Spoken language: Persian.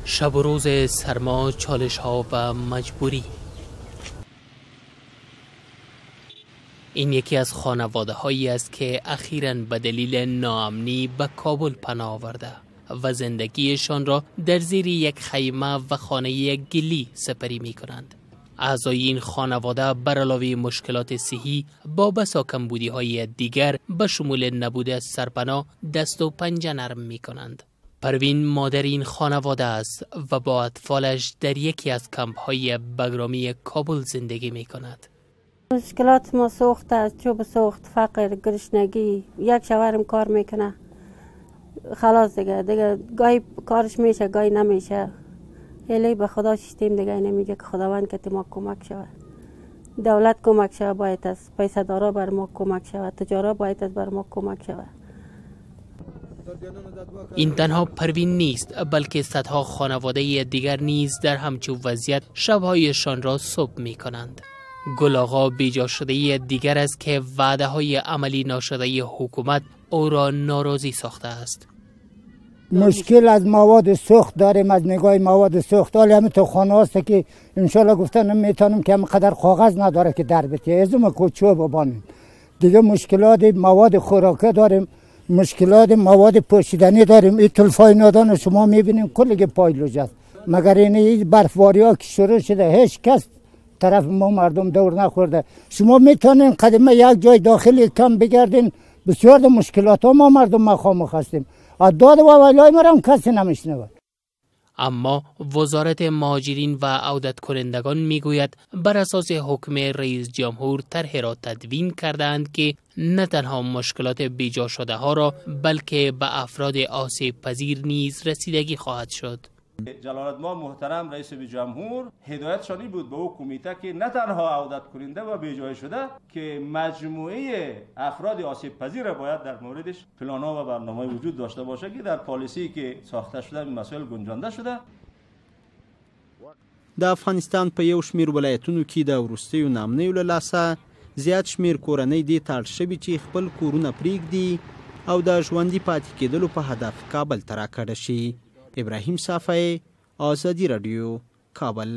شب و روز سرما، چالش ها و مجبوری. این یکی از خانواده هایی است که اخیراً به دلیل ناامنی به کابل پناه آورده و زندگیشان را در زیر یک خیمه و خانه گلی سپری می کنند. اعضای این خانواده بر علاوه مشکلات صحی با بسا کمبودی های دیگر به شمول نبود سرپناه دست و پنجه نرم می کنند. پروین مادر این خانواده است و با اطفالش در یکی از کمپ های بگرامی کابل زندگی می کند. مشکلات ما سوخت است، چوب سوخت، فقر، گرسنگی. یک شوهرم کار میکنه، خلاص دیگه گاهی کارش میشه گاهی نمیشه. الی به خدا شیشتیم دیگه، نمیگه که خداوند که ما کمک شود، دولت کمک شود، باید از پیسه دارا بر ما کمک شود، تجارا باید از بر ما کمک شود. این تنها پروین نیست، بلکه صدها خانواده دیگر نیز در همچون وضعیت شبهایشان را صبح می کنند. گل آقا بیجا شده دیگر است که وعده های عملی ناشده حکومت او را ناراضی ساخته است. مشکل از مواد سوخت داریم، از نگاه مواد سوخت. حالا همین تو خانه هست که انشالله گفتن میتونم که همقدر کاغذ نداره که در بته، ازم کوچو ببانیم. دیگه مشکلات مواد خوراکه داریم، مشکلات مواد پوشیدنی داریم. این تلفای نادان شما میبینیم کلی پایلوج است. مگر این برفباری ها که شروع شده هیچ کس طرف ما مردم دور نخورده. شما میتونین قدیمه یک جای داخلی کم بگردین، بسیار مشکلات ها ما مردم مخامخ هستیم. داد و ویلای ما هم کسی نمیشنود. اما وزارت مهاجرین و عودت کنندگان میگوید بر اساس حکم رئیس جمهور طرح را تدوین کردند که نه تنها مشکلات بیجا شده ها را بلکه به افراد آسیب پذیر نیز رسیدگی خواهد شد. جلالت ما محترم رئیس جمهور هدایتشان بود به او کمیته که نه تنها عودت کننده و بیجای شده که مجموعه افراد آسیب پذیر باید در موردش پلان‌ها و برنامه‌های وجود داشته باشه که در پالیسی که ساخته شده این مسائل گنجانده شده. د افغانستان په یو شمېر ولایتونو کې د وروستیو ناامنیو له لاسه زیات شمېر کورنۍ دې ته اړ شوي چې خپل کورونه پرېږدي او د ژوندي پاتې کېدلو په هدف کابل ته راکډه شي. ابراهیم صافی، ازادي راډیو، کابل.